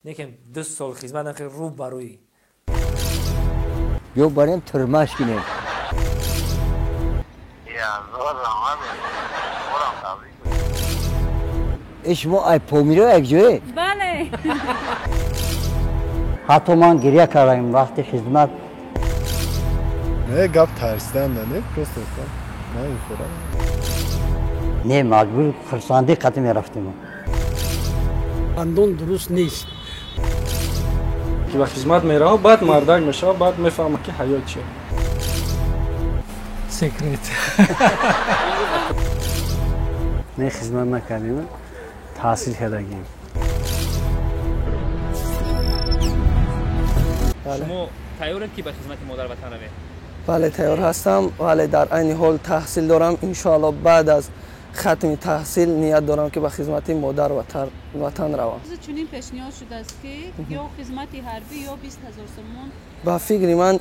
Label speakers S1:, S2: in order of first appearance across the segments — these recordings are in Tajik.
S1: Лекин 2 сол хизмат накард рӯ ба рӯй.
S2: Биё барем турмаш кунем. Э, шумо ай Помиро якҷое?
S3: Бале.
S4: Ҳатто ман гиря кардам вақти хизмат.
S5: Не, гап тарсидан не, просто намехӯрам.
S4: Не, маҷбур хурсандӣ қатӣ мерафтем.
S6: Андон дуруст нест.
S7: Ки ба хизмат меравад, баъд мардак мешавад, баъд мефаҳмад, ки ҳаёт чия.
S6: Секрет.
S8: Не, хизмат накардем, таҳсил кардагем.
S9: Шумо тайёред, ки ба хизмати модар ватан равед?
S10: Бале, тайёр ҳастам, вале дар айни ҳол таҳсил дорам. Иншоалло, баъд аз хатми таҳсил ният дорам, ки ба хизмати модар ватан равам.
S3: Чунин пешниҳод шудааст, ки ё хизмати ҳарбӣ, ё 20 000 сомон.
S10: Ба фикри ман,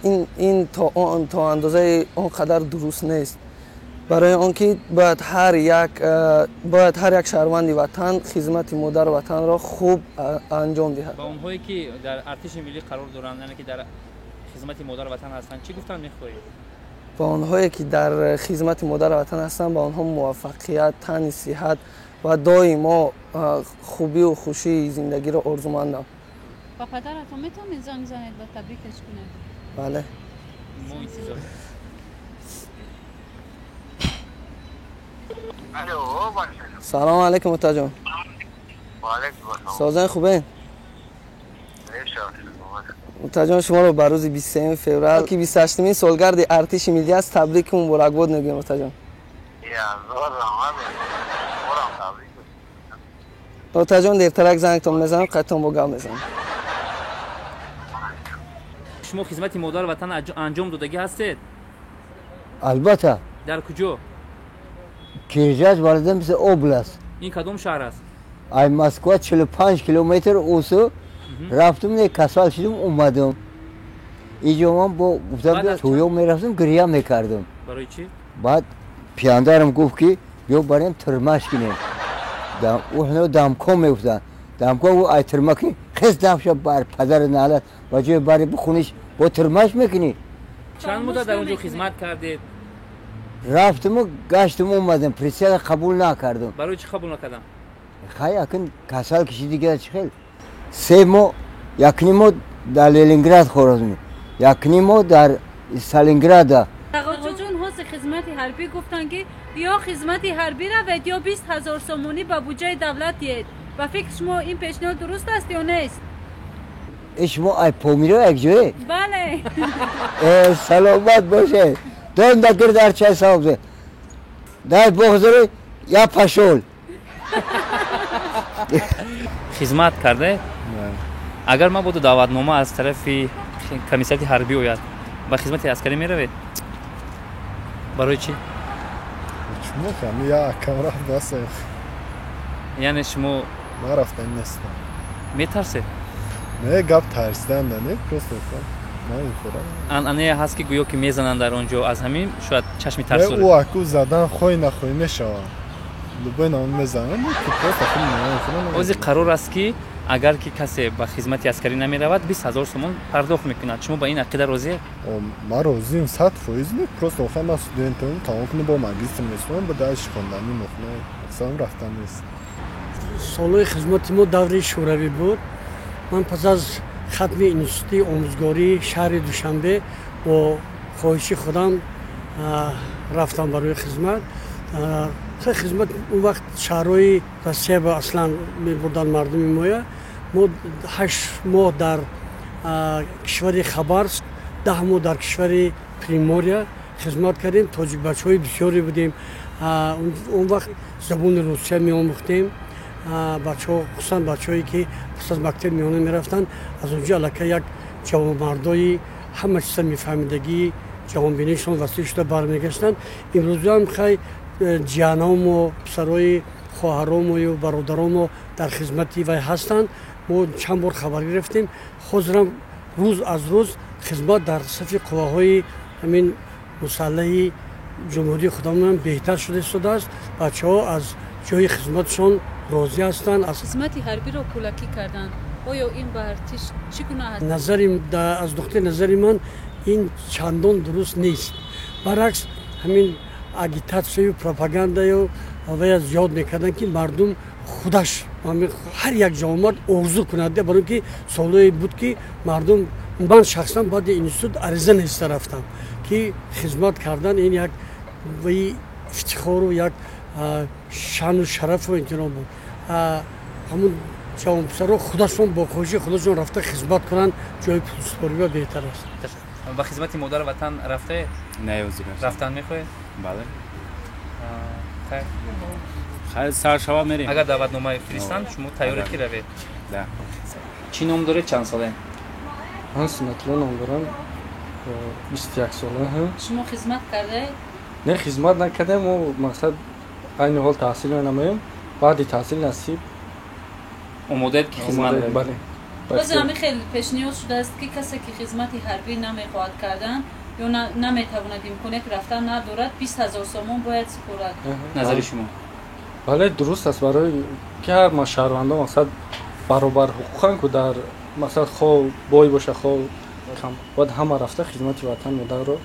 S10: ин то андозаи он қадар дуруст нест, барои он ки бояд ҳар як шаҳрванди ватан хизмати модар ватанро хуб анҷом диҳад.
S9: Ба онҳое, ки дар артиши миллӣ қарор доранд, яъне ки дар хизмати модар ватан ҳастанд, чӣ гуфтан мехоҳед?
S10: Ба онҳое, ки дар хизмати модар ватан ҳастанд, ба онҳо муваффақият, тани сиҳат ва доимо хубию хушии зиндагиро орзумандам.
S3: Ба падаратон метавонед занг занед ва табрикаш кунед?
S10: Бале.
S9: Мо интизор.
S10: Салому алайкум, отаҷон. Созан, хубен? Отаҷон, шуморо ба рӯзи 23 феврал, ки 28-умин солгарди артиши миллӣ аст, табрику муборакбод мегӯем, отаҷон. Отаҷон, дертарак зангтон мезанам, қайтон бо гап мезанам.
S9: Шумо хизмати модар ватан анҷом додагӣ ҳастед?
S2: Албатта.
S9: Дар куҷо?
S2: Киржач, Владимирский область.
S9: Ин кадом шаҳр аст?
S2: Ай Москва 45 километр усу рафтум, не, касал шудум, омадум. Иҷо ман бо гуфтам, тӯё мерафтум, гиря мекардум.
S9: Барои чӣ?
S2: Баъд пияндарам гуфт, ки биё барем турмаш кунем. Ӯ дамком мегуфтанд, дамком. Гуфт, ай турма ки хес дамша бар падари налат, ба ҷои бари бихуниш бо турмаш мекунӣ.
S9: Чанд муддат дар он ҷо хизмат кардед?
S2: Рафтуму гаштум, омадем, присяга қабул накардум.
S9: Барои чӣ қабул накардам?
S2: Хай, акн касал киши дигар чӣ хел. 3 моҳ, якним моҳ дар Ленинград хоразм, якним моҳ дар Сталинграда.
S3: Ағоҷон, ҳози хизмати ҳарбӣ гуфтанд, ки ё хизмати ҳарбӣ равед, ё 20 000 сомонӣ ба буҷаи давлат диҳед. Ба фикри шумо, ин пешниҳод дуруст аст ё нест?
S2: Э, шумо ай Помиро якҷое?
S3: Бале.
S2: Э, саломат бошед. Донда гирд арчай савоб. Дай бог здоровья, я пошел.
S9: Хизмат карде? Агар мабодо даъватнома аз тарафи комиссариати ҳарбӣ ояд, ба хизмати аскарӣ меравед? Барои чӣ?
S5: Чумо кам я акам рафт, бас.
S9: Яъне шумо
S5: Ман рафтан нестам.
S9: Метарсед?
S5: Не, гап тарсидан не, просто намехӯрам.
S9: Анъанае ҳаст, ки гӯё ки мезананд дар он ҷо, аз ҳамин шояд чашми тарс.
S5: Ӯ аку задан хоҳӣ нахоҳӣ мешавад, любой нам мезанад, просто худ намехӯрам.
S9: Ҳозир қарор аст, ки агар ки касе ба хизмати аскарӣ намеравад, 20 000 сомон пардохт мекунад. Шумо ба ин ақида розиед?
S5: Ман розием 100%. Не, просто охир ман студентам, тамом кунам, бо магистр месонам, ба дальше хонданӣ мохна сам рафтан нест.
S6: Солҳои хизмати мо даври шӯравӣ буд. Ман пас аз хатми институти омӯзгории шаҳри Душанбе бо хоҳиши худам рафтам барои хизмат. Хизмат он вақт шаҳрҳои Россия ба аслан мебурданд мардуми моя. Мо 8 моҳ дар кишвари Хабаровск, 10 моҳ дар кишвари Примория хизмат кардем. Тоҷикбачаҳои бисёре будем. Он вақт забони русия меомӯхтем. Бачаҳо, хусусан бачаҳое, ки пас аз мактаби миёна мерафтанд, аз он ҷо аллакай як ҷавонмардои ҳама чиза мефаҳмидагии, ҷаҳонбинишон васеъ шуда бармегаштанд. Имрӯзаам хай ҷияному писарои хоҳаромою бародаромо дар хизмати вай ҳастанд. Мо чанд бор хабар гирифтем. Ҳозирам рӯз аз рӯз хизмат дар сафи қувваҳои ҳамин мусаллаҳи ҷумҳурии худамон беҳтар шуда истодааст. Бачаҳо аз ҷои хизматшон розӣ ҳастанд.
S3: Хизмати ҳарбиро пулакӣ карданд. Оё ин ба артиш чӣ гуна аст?
S6: Назари аз нуқтаи назари ман ин чандон дуруст нест. Баръакс, ҳамин агитатсияю пропагандаю вая зиёд мекарданд, ки мардум худаш ҳар як ҷавонмард орзу кунад, барои ки солҳое буд, ки мардум, ман шахсан баъди институт ариза нависта рафтам, ки хизмат кардан ин як ифтихору як шаъну шарафу эҳтиром буд. Ҳамун ҷавонписарҳо худашон бо хоҳиши худашон рафта хизмат кунанд, ҷои пулсупориба беҳтар аст.
S9: Ба хизмати модару ватан рафтаед?
S11: Не,
S9: рафтан мехоҳед?
S11: Бале. Хайр, сар шава мерем.
S9: Агар даъватнома фиристанд, шумо тайёред ки равед?
S11: Да.
S9: Чӣ ном доред, чанд солаед?
S7: Ман Сунатулло ном дорам, 21 сола.
S3: Шумо хизмат кардаед?
S7: Не, хизмат накардем. Мо мақсад айни ҳол таҳсил менамоем, баъди таҳсил насиб.
S9: Омодаед ки хизмат?
S7: Бале.
S3: Боз ҳамин хел пешниҳод шудааст, ки касе ки хизмати ҳарбӣ намехоҳад кардан ё наметавонад, имконияти рафтан надорад, 20 000 сомон бояд супорад.
S9: Назари шумо?
S7: Бале, дуруст аст, барои ки ҳар шаҳрвандон мақсад баробар ҳуқуқанд ку дар мақсад, хо бой боша, хо кам, бояд ҳама рафта хизмати ватан модарро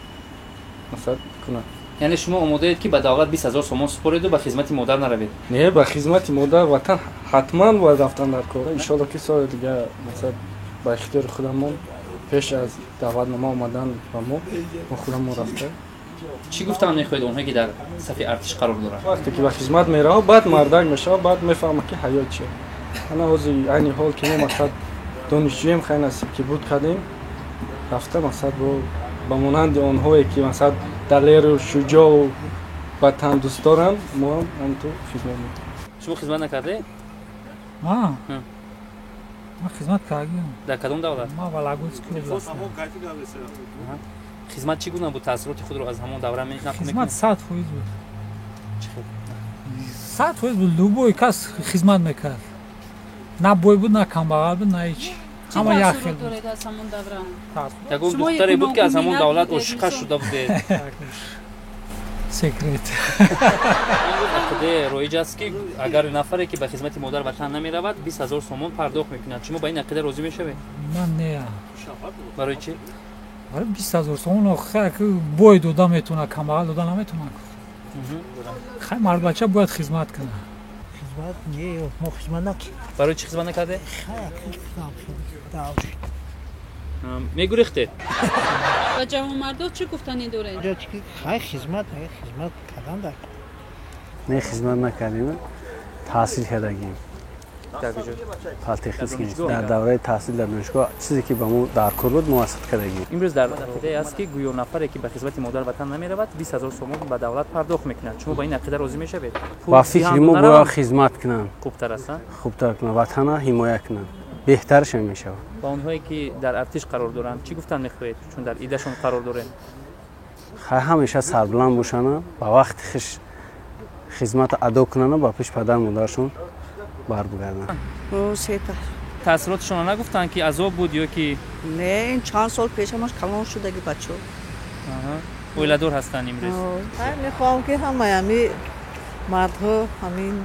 S7: мақсад кунад.
S9: Яъне шумо омодаед, ки ба давлат 20 000 сомон супореду ба хизмати модар наравед?
S7: Не, ба хизмати модар ватан ҳатман бояд рафтан дар кор. Иншолло, ки соли дига мақсад ба ихтиёри худамон, пеш аз даъватнома омадан ба мо, мо худамон рафта.
S9: Чӣ гуфтан мехоҳед онҳое, ки дар сафи артиш қарор доранд?
S7: Вақте ки ба хизмат меравад, баъд мардак мешавад, баъд мефаҳмад, ки ҳаёт чия. Ана ҳозир айни ҳол ки мо мақсад донишҷӯем, хай насиб ки буд кардем, рафта мақсад бо ба монанди онҳое, ки мақсад далеру шуҷоу ватандӯст доранд, мо ҳам ҳамту хизмат мекунем.
S9: Шумо хизмат накардед?
S12: Ман хизмат кардем.
S9: Дар кадом давлат?
S12: Ман Вологодский област.
S9: Хизмат чӣ гуна буд? Таъсироти худро аз ҳамон давра нақл?
S12: Хизмат 100% буд, 100% буд. Любой кас хизмат мекард, на бой буд, на камбағал буд, на ҳеч.
S3: Ҳама як хел доред аз ҳамон давра?
S9: Ягон духтаре буд, ки аз ҳамон давлат ошиқа шуда будед?
S12: Секрет.
S9: Ақидаи роиҷ аст, ки агар нафаре, ки ба хизмати модар ватан намеравад, 20 000 сомон пардохт мекунад. Шумо ба ин ақида розӣ мешавед?
S12: Ман не.
S9: Барои чӣ?
S12: Барои 20 000 сомон бой дода метавонад, камбағал дода наметавонад. Хай, мардбача бояд хизмат кунад.
S13: Хизмат не, мо хизмат накардем.
S9: Барои чӣ хизмат накардед? Мегурехтед?
S3: Ба ҷавонмардо чӣ гуфтанӣ доред?
S13: Хай, хизмат, хизмат кардан дар.
S8: Не, хизмат накардем, таҳсил кардагим. Политехнический. Дар давраи таҳсил дар донишгоҳ чизе ки ба мо даркор буд, мо аз худ кардагим.
S9: Имрӯз дар ақидае аст, ки гӯё нафаре, ки ба хизмати модар ватан намеравад, 20 000 сомон ба давлат пардохт мекунад. Шумо ба ин ақида розӣ мешавед?
S8: Ба фикри мо бояд хизмат кунанд.
S9: Хубтар аст?
S8: Хубтар кунанд, ватана ҳимоя кунанд, беҳтаршон мешавад.
S9: Ба онҳое, ки дар артиш қарор доранд, чӣ гуфтан мехоҳед, чун дар идашон қарор дорем?
S8: Хай, ҳамеша сарбуланд бошанд, ба вақти хиш хизматро адо кунанд, ба пеши падару модарашон барбигарданд.
S14: Сета.
S9: Таъсиротшонро нагуфтанд, ки азоб буд ё ки?
S14: Не, ин чанд сол пеш ҳамаш калон шудаги бачо.
S9: Оиладор ҳастанд имрӯз.
S15: Мехоҳам, ки ҳамаи ҳами мардҳо, ҳамин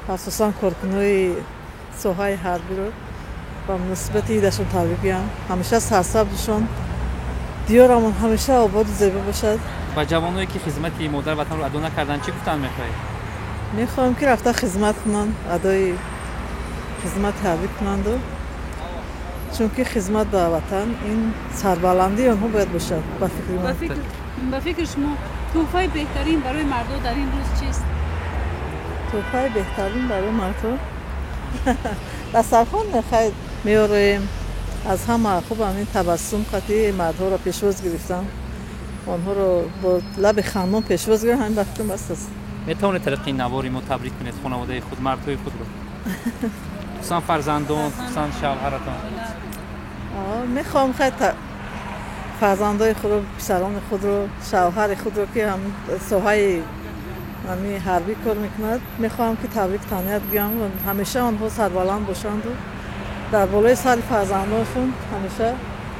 S15: асосан коркунои соҳаи ҳарбиро ба муносибати идашон табрик гӯям. Ҳамеша сарсабзшон, диёрамон ҳамеша ободу зебо бошад.
S9: Ба ҷавоное, ки хизмати модар ватанро адо накарданд, чӣ гуфтан мехоҳед?
S15: Мехоҳам, ки рафта хизмат кунанд, адои хизмати ҳарбӣ кунанду, чунки хизмат ба ватан ин сарбаландии онҳо бояд бошад, ба фикри ман.
S3: Ба фикри шумо, тӯҳфаи беҳтарин барои мардо дар ин рӯз чист?
S15: Тӯҳфаи беҳтарин барои мардҳо дастархон мехай меороем. Аз ҳама хуб ҳамин табассум қатъи мардҳоро пешвоз гирифтан, онҳоро бо лаби хандон пешвоз гирифтан, ҳамин ба фикрам бас аст.
S9: Метавонед тариқи навори мо табрик кунед хонаводаи худ, мардҳои худро, хусусан фарзандон, хусусан шавҳаратон?
S15: Мехоҳам хай фарзандои худро, писарони худро, шавҳари худро, ки ҳам соҳаи ҳамин ҳарбӣ кор мекунад, мехоҳам, ки табрик таҳният гӯям. Ҳамеша онҳо сарбаланд бошанду дар болои сари фарзандоншон ҳамеша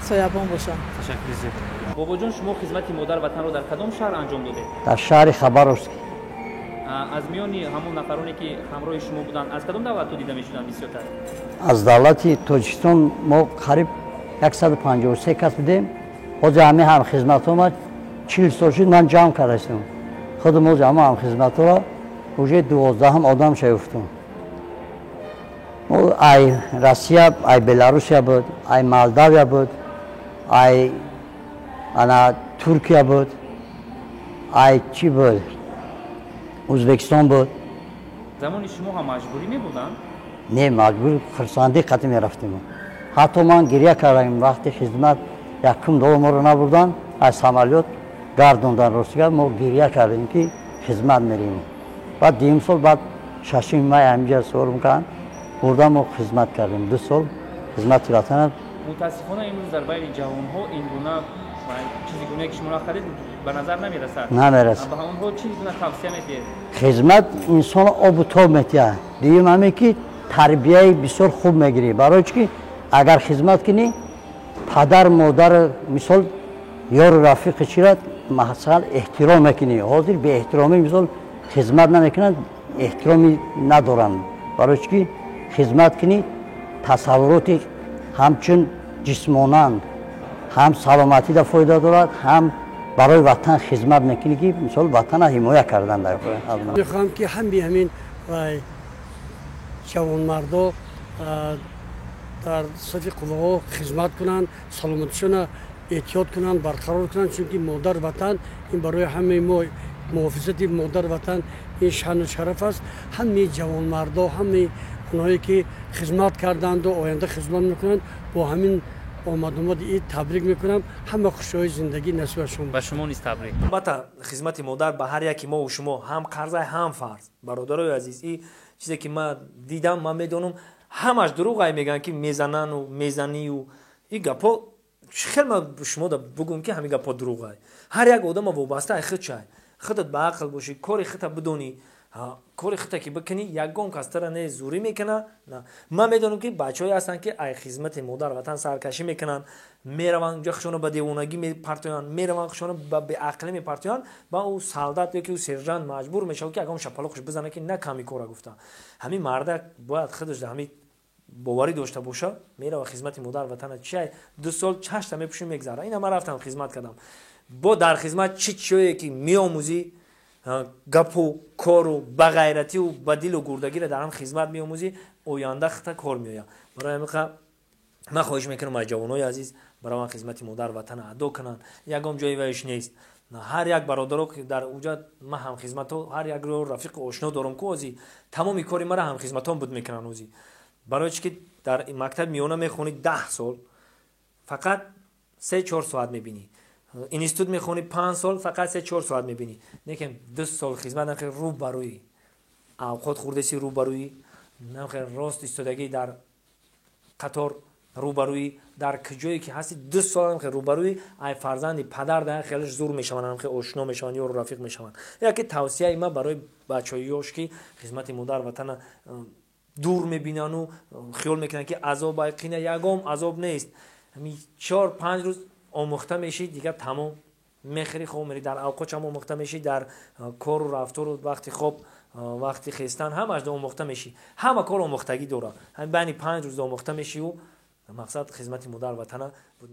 S15: соябон бошанд.
S9: Ташаккури зиёд. Бобоҷон, шумо хизмати модар ватанро дар кадом шаҳр анҷом додед?
S4: Дар шаҳри Хабаровск.
S9: Аз миёни ҳамон нафароне ки ҳамроҳи шумо буданд, аз кадом давлатҳо дида мешуданд бисёртар?
S4: Аз давлати Тоҷикистон мо қариб 153 кас будем. Ҳозир ҳамин ҳамхизматҳо ма 40 сол шуд, ман ҷамъ кардастам. Худам ҳозир ҳама ҳамхизматҳоро уже 12 одам шаюфтум. Ай Россия, ай Беларусия буд, ай Молдавия буд, ай ана Туркия буд, ай чӣ буд, Ӯзбекистон буд.
S9: Замони шумо ҳам маҷбурӣ мебуданд?
S4: Не, маҷбур хурсандӣ қатъи мерафтем. Ҳатто ман гиря кардам вақти хизмат якум дол моро набурданд, аз самолёт гардондан. Ростига мо гиря кардем ки хизмат мерем. Баъд дуюм сол, баъд 6 май ҳаминҷа сорум карданд, бурдан, мо хизмат кардем 2 сол хизмати ватана.
S9: Мутаассифона имрӯз дар байни ҷавонҳо ин гуна чизи гунае ки шумо кардед ба назар намерасад.
S4: Намерасад.
S9: Ба онҳо чӣ гуна тавсия медиҳед?
S4: Хизмат инсонро обу тоб метиҳад. Дуюм ҳаме ки тарбияи бисёр хуб мегирӣ. Барои чӣ ки агар хизмат кунӣ, падар модар, мисол ёру рафиқи чиро масалан эҳтиром мекунӣ. Ҳозир беэҳтиромӣ, мисол хизмат намекунанд, эҳтироми надоранд. Барои чӣ ки хизмат кунӣ, тасаввуроти ҳамчун ҷисмонан ҳам саломатида фоида дорад, ҳам барои ватан хизмат мекунӣ ки мисол ватана ҳимоя кардан дар.
S6: Мехоҳам ки ҳами ҳамин ҷавонмардо дар сафи қувваҳо хизмат кунанд, саломатишона эҳтиёт кунанд, барқарор кунанд, чунки модар ватан ин барои ҳамаи мо, муҳофизати модар ватан ин шаъну шараф аст. Ҳамаи ҷавонмардо, ҳамаи онҳое ки хизмат карданду оянда хизмат мекунанд, бо ҳамин омадомади ид табрик мекунам. Ҳама хушиҳои зиндагӣ насибашон.
S9: Ба шумо низ табрик.
S1: Албатта хизмати модар ба ҳар яки мо шумо ҳам қарзай, ҳам фарз. Бародарои азиз, и чизе ки ман дидам, ман медонам, ҳамаш дурӯғай мегӯянд ки мезанану мезанию и гапҳо. Хел ман шумо бугум ки ҳамин гапҳо дурӯғай. Ҳар як одама вобаста ай худ чай. Худат ба ақл бошӣ, кори худта бидонӣ, кори худта ки бикунӣ, ягон кас тара не зӯрӣ мекуна. Ман медонам ки бачаҳое ҳастанд ки ай хизмати модар ватан саркашӣ мекунанд, мераванд унҷа худшонро ба девонагӣ мепартоянд, мераванд худшонро ба беақлӣ мепартоянд, ба ӯ солдат ё ки ӯ сержант маҷбур мешавад ки ягон шапалоқш бизанад ки на ками кора гуфта. Ҳамин мардак бояд худаш дар ҳамин боварӣ дошта боша, мерава хизмати модар ватана. Чиай 2 сол чашта мепӯши, мегзара. Ина ман рафтам хизмат кардам. Бо дар хизмат чӣ чиое ки меомӯзӣ, гапу кору ба ғайративу ба дилу гурдагиро дар ҳам хизмат меомӯзӣ, оянда хита кор меояд. Барои ҳамин ман хоҳиш мекунам аз ҷавонои азиз бараванд хизмати модар ватана адо кунанд. Ягон ҷои вайш нест. Ҳар як бародаро ки дар уҷа ман ҳамхизмато, ҳар як рафиқу ошно дорам ку озӣ тамоми кори мара ҳамхизматон буд мекунанд озӣ. Барои чӣ ки дар мактаби миёна мехонӣ 10 сол, фақат 3-4 соат мебинӣ. Институт мехонӣ 5 сол, фақат 3-4 соат мебинӣ. Лекин 2 сол хизмат нахе рӯ ба рӯи авқот хӯрдеси, рӯ ба рӯи нахе рост истодагӣ дар қатор, рӯ ба рӯи дар куҷое ки ҳасти 2 сол нахе рӯ ба рӯи ай фарзанди падар дар хелеш зур мешаванд, нахе ошно мешаванд, ёру рафиқ мешаванд. Яке тавсияи ман барои бачаҳои ёш ки хизмати модар ватана дур мебинану хиёл мекунанд ки азоб ай қина, ягон азоб нест. Ҳамин 4-5 рӯз омӯхта мешӣ, дигар тамом мехӯри, хоб мерӣ. Дар авқот ҳам омӯхта мешӣ, дар кору рафтору вақти хоб, вақти хестан ҳамааш омӯхта мешӣ. Ҳама кор омӯхтагӣ дорад. Ҳамин байни 5 рӯз омӯхта мешиву мақсад хизмати модар ватана буд.